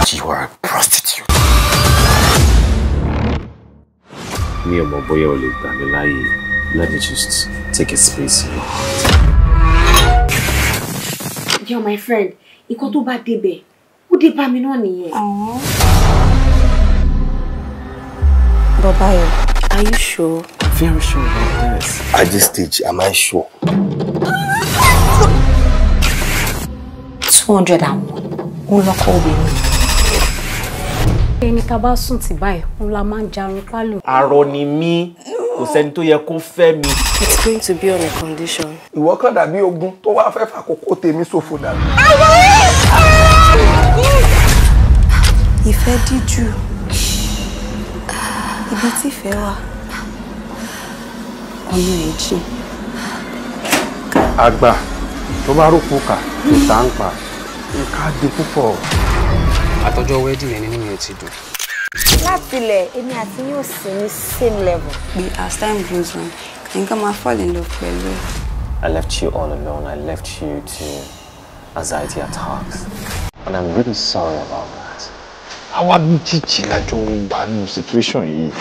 You are a prostitute. Mi ò mọ̀ bóyá o lè gbà mí láàyè. Let me just take a space in your heart. You're my friend. Nǹkan tó bá débẹ̀, ó dé bá mi náà nìyẹn. Babayo, are you sure? Very sure about this. At this stage, am I sure? 201. Ó lọ́kọ̀ obìnrin. Ẹni tá a bá sùn tì báyìí, òun la máa ń jarun pálọ̀. Arọ ni mí, kò sẹ́ni tó yẹ kó fẹ́ mi. It's going to be on a condition. Ìwọ kàn dàbí ogun tó wá fẹ́ fàkókò tèmi ṣòfò dànù. Ìfẹ́ díjú. Ibi tí ìfẹ́ wà, ọ̀nà ẹ̀ jìn. Àgbà tó bá rúkú kà tó tá ń pa nǹkan á di púpọ̀. Àtọjọ́ wedding ẹni nínú ẹ ti dùn. Láti ilẹ̀, èmi àti yín ò sí ní same level. Pé as time goes on, nǹkan máa fall in love pẹ̀lú ẹ̀. I left you all alone. I left you to anxiety attacks. And I'm really sorry about that. Àwa méjèèjì la jọ wà nínú situation yìí.